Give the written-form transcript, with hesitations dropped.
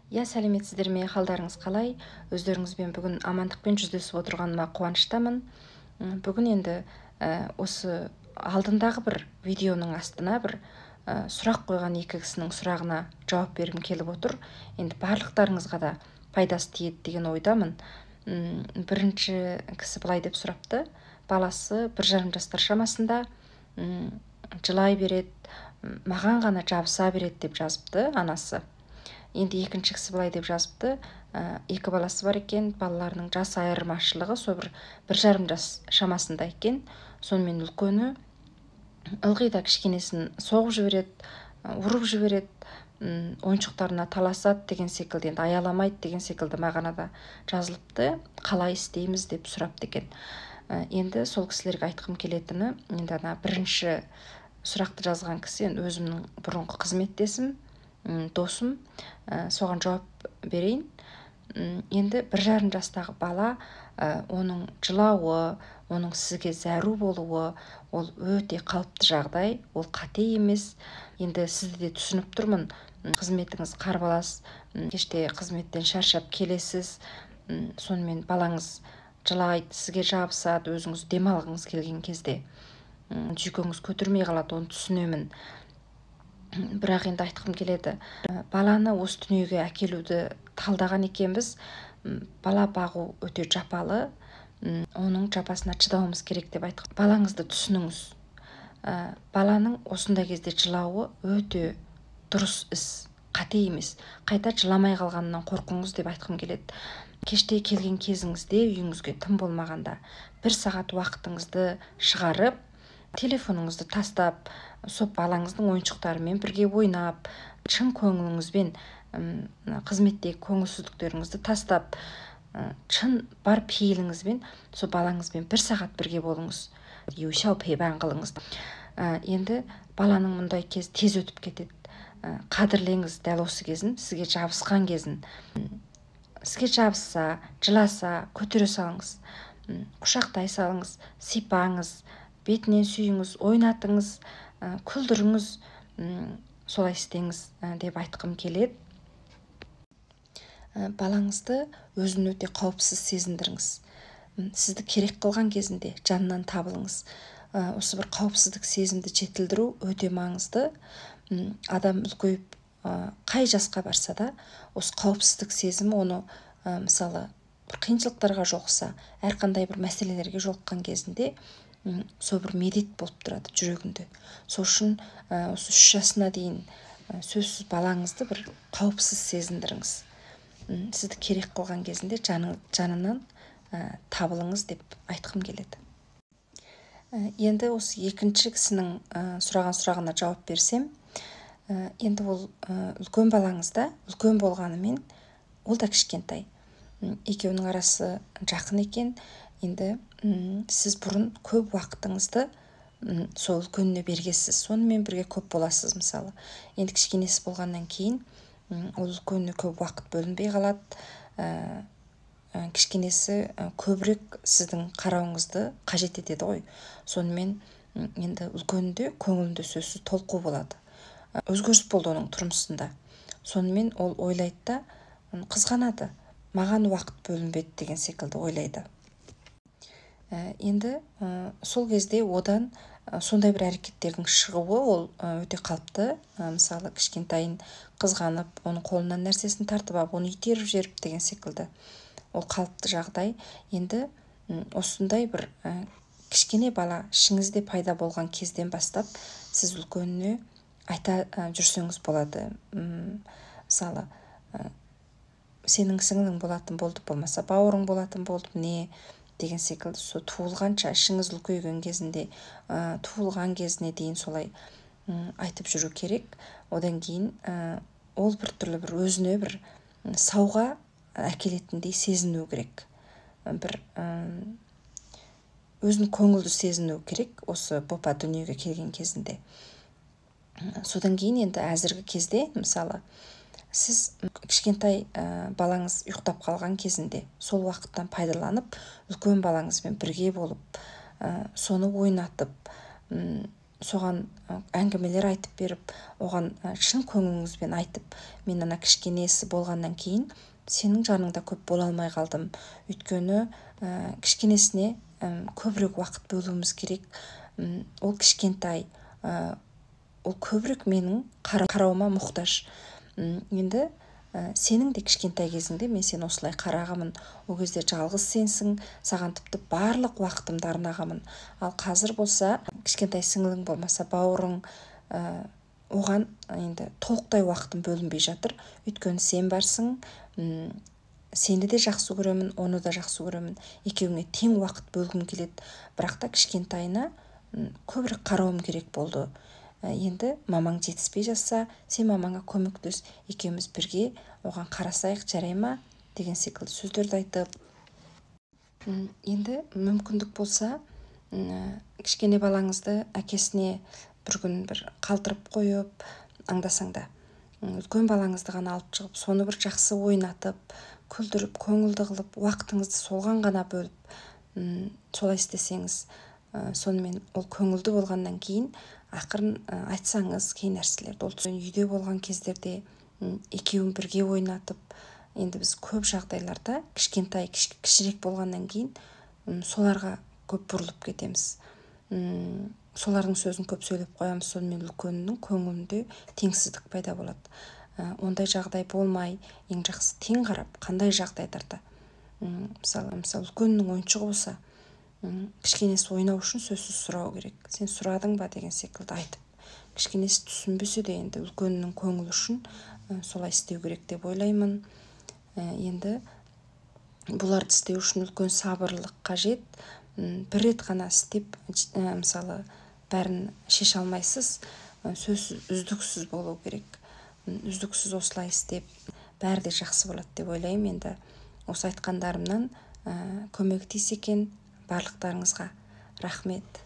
Иә, сәлеметсіздер ме, халдарыңыз қалай? Өздеріңізбен бүгін амандықпен жүздесіп отырғаныма қуаныштамын. Бүгін енді осы алдындағы бір видеоның астына бір сұрақ қойған екі кісінің сұрағына жауап бергім келіп отыр. Енді барлықтарыңызға да пайдасы тиеді деген ойдамын. Бірінші кісі былай деп сұрапты. Баласы 1,5 жастар шамасында, жылай береді, маған ғана жабыса береді деп жазыпты анасы. Енді екінші кісі былай деп жазыпты. Екі баласы бар екен, балаларының жас айырмашылығы сол 1,5 жас шамасында екен. Сонымен үлкені ылғи да кішкенесін соғып жібереді, ұрып жібереді, ойыншықтарына таласады деген секілді, енді аяламайды деген секілді мағынада жазылыпты. Қалай істейміз деп сұрапты екен. Енді сол кісілерге айтқым келетіні, енді ана бірінші сұрақты жазған кісі енді өзімнің бұрынғы қызметтесім, досым, соған жауап берейін. Енді 1,5 жастағы бала, оның жылауы, оның сізге зәру болуы, ол өте қалыпты жағдай, ол қате емес. Енді сізді де түсініп тұрмын, қызметіңіз қарбалас, кеште қызметтен шаршап келесіз, сонымен балаңыз жылайды, сізге жабысады, өзіңіз демалғыңыз келген кезде жүйкеңіз көтермей қалады, оны түсінемін. Бірақ енді айтқым келеді, баланы осы дүниеге әкелуді талдаған екенбіз. Бала бағу өте жапалы, оның жапасына шыдауымыз керек деп айтқан. Балаңызды түсініңіз. Баланың осындай кезде жылауы өте дұрыс іс, қате емес. Қайта жыламай қалғанынан қорқыңыз деп айтқым келеді. Кеште келген кезіңізде үйіңізге тым болмағанда 1 сағат уақытыңызды шығарып, телефоныңызды тастап, сол балаңыздың ойыншықтарымен бірге ойнап, шын көңіліңізбен, қызметтегі көңілсіздіктеріңізді тастап, шын бар пейіліңізбен сол балаңызбен 1 сағат бірге болыңыз. Юшау пейбан қылыңыз. Енді баланың мұндай кез тез өтіп кетеді. Қадірлеңіз дәл осы кезін, сізге жабысқан кезін. Сізге жабысса, жыласа, көтере салыңыз, құшақтай салыңыз, сипаңыз, бетінен сүйіңіз, ойнатыңыз, күлдіріңіз, солай істеңіз деп айтқым келеді. Балаңызды өзін өте қауіпсіз сезіндіріңіз. Сізді керек қылған кезінде жанынан табылыңыз. Осы бір қауіпсіздік сезімді жетілдіру өте маңызды. Адам үлкейіп қай жасқа барса да, осы қауіпсіздік сезімі оны, мысалы, бір қиыншылықтарға жолықса, әрқандай бір мәселелерге жолыққан кезінде сол бір медет болып тұрады жүрегінде. Сол үшін осы 3 жасына дейін сөзсіз балаңызды бір қауіпсіз сезіндіріңіз. Сізді керек қылған кезінде жанынан табылыңыз деп айтқым келеді. Енді осы екінші кісінің сұраған сұрағына жауап берсем, енді ол үлкен балаңыз да, үлкен болғанымен ол да кішкентай. Екеуінің арасы жақын екен. Енді сіз бұрын көп уақытыңызды сол үлкеніне бергенсіз, сонымен бірге көп боласыз мысалы. Енді кішкенесі болғаннан кейін ол үлкеніне көп уақыт бөлінбей қалады. Кішкенесі көбірек сіздің қарауыңызды қажет етеді ғой. Сонымен енді үлкенінде көңілінде сөзсіз толқу болады. Өзгеріс болды оның тұрмысында. Сонымен ол ойлайды да, қызғанады. Маған уақыт бөлінбеді деген секілді ойлайды. Енді сол кезде одан сондай бір әрекеттердің шығуы ол өте қалыпты. Мысалы, кішкентайын қызғанып, оның қолынан нәрсесін тартып алып, оны итеріп жіберіп деген секілді. Ол қалыпты жағдай. Енді осындай бір кішкене бала ішіңізде пайда болған кезден бастап сіз үлкеніне айта жүрсеңіз болады. Мысалы, сенің сіңлің болатын болды, болмаса бауырың болатын болды, не деген секілді. Сол туылғанша, ішіңіз үлкейген кезінде, туылған кезіне дейін солай айтып жүру керек. Одан кейін ол бір түрлі бір өзіне бір сауға әкелетіндей сезіну керек. Бір өзін көңілді сезіну керек осы бопа дүниеге келген кезінде. Содан кейін енді әзіргі кезде, мысалы, сіз кішкентай балаңыз ұйықтап қалған кезінде сол уақыттан пайдаланып, үлкен балаңызбен бірге болып, соны ойнатып, Соған әңгімелер айтып беріп, оған шын көңіліңізбен айтып, мен ана кішкенесі болғаннан кейін сенің жаныңда көп бола алмай қалдым, өйткені кішкенесіне көбірек уақыт бөлуіміз керек, ол кішкентай, ол көбірек менің қарауыма мұқтаж. Енді сенің де кішкентай кезіңде мен сені осылай қарағанмын, ол кезде жалғыз сенсің, саған тіпті барлық уақытымды арнағанмын. Ал қазір болса кішкентай сіңлің болмаса бауырың, оған енді толықтай уақытым бөлінбей жатыр, өйткені сен барсың, сені де жақсы көремін, оны да жақсы көремін, екеуіңе тең уақыт бөлгім келеді, бірақ та кішкентайына көбірек қарауым керек болды. Енді мамаң жетіспей жатса, сен мамаңа көмектес, екеуміз бірге оған қарасайық, жарай ма деген секілді сөздерді айтып. Енді мүмкіндік болса, кішкене балаңызды әкесіне бір күн бір қалдырып қойып, аңдасаңда үлкен балаңызды ғана алып шығып, соны бір жақсы ойнатып, күлдіріп, көңілді қылып, уақытыңызды солған ғана бөліп, солай істесеңіз, сонымен ол көңілді болғаннан кейін ақырын айтсаңыз кей нәрселерді, ол үйде болған кездерде екеуін бірге ойнатып. Енді біз көп жағдайларда кішкентай, кішірек болғаннан кейін соларға көп бұрылып кетеміз, солардың сөзін көп сөйлеп қоямыз, сонымен үлкенінің көңілінде теңсіздік пайда болады. Ондай жағдай болмай, ең жақсы тең қарап, қандай жағдайларда, мысалы үлкеннің ойыншығы болса, кішкенесі ойнау үшін сөзсіз сұрау керек, сен сұрадың ба деген секілді айтып, кішкенесі түсінбесе де енді үлкеннің көңілі үшін солай істеу керек деп ойлаймын. Енді бұларды істеу үшін үлкен сабырлық қажет. Бір рет ғана істеп, мысалы, бәрін шеше алмайсыз, сөзсіз үздіксіз болу керек. Үздіксіз осылай істеп, бәрі де жақсы болады деп ойлаймын. Енді осы айтқандарымнан көмек тисе екен барлықтарыңызға рахмет.